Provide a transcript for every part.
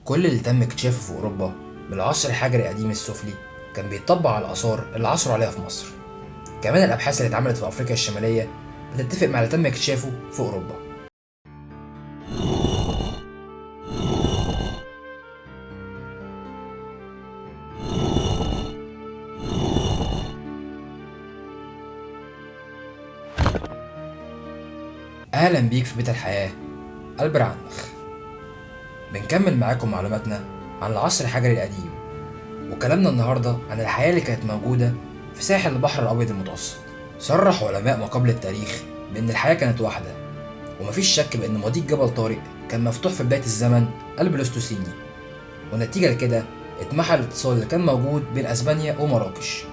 كل اللي تم اكتشافه في أوروبا من العصر الحجري القديم السفلي كان بيطبق على الآثار اللي عثروا عليها في مصر. كمان الأبحاث اللي اتعملت في أفريقيا الشمالية بتتفق مع اللي تم اكتشافه في أوروبا. أهلا بيك في بيت الحياة البرعنخ. بنكمل معاكم معلوماتنا عن العصر الحجري القديم، وكلامنا النهاردة عن الحياة اللي كانت موجودة في ساحل البحر الأبيض المتوسط. صرح علماء ما قبل التاريخ بأن الحياة كانت واحدة، ومفيش شك بأن مضيق جبل طارق كان مفتوح في بداية الزمن البلوستوسيني، ونتيجة لكده اتمحى الاتصال اللي كان موجود بين أسبانيا ومراكش.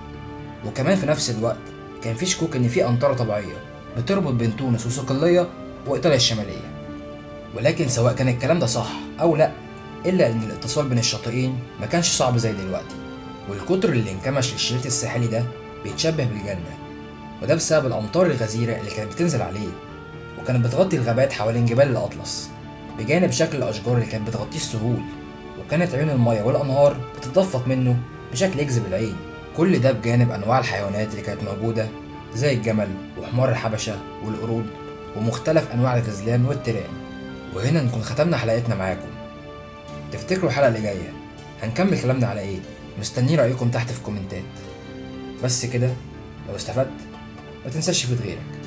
وكمان في نفس الوقت كان في شكوك إن في أمطار طبيعية بتربط بين تونس وصقلية وإيطاليا الشمالية، ولكن سواء كان الكلام ده صح أو لأ، إلا إن الاتصال بين الشاطئين ما كانش صعب زي دلوقتي، والقطر اللي انكمش للشريط الساحلي ده بيتشبه بالجنة، وده بسبب الأمطار الغزيرة اللي كانت بتنزل عليه، وكانت بتغطي الغابات حوالين جبال الأطلس، بجانب شكل الأشجار اللي كانت بتغطيه السهول، وكانت عيون المية والأنهار بتتدفق منه بشكل يجذب العين. كل ده بجانب أنواع الحيوانات اللي كانت موجودة زي الجمل وحمار الحبشة والقرود ومختلف أنواع الغزلان والتيران. وهنا نكون ختمنا حلقتنا معاكم. تفتكروا الحلقة اللي جاية هنكمل كلامنا على إيه؟ مستنيين رأيكم تحت في الكومنتات. بس كده، لو استفدت ما تنساش تفيد غيرك.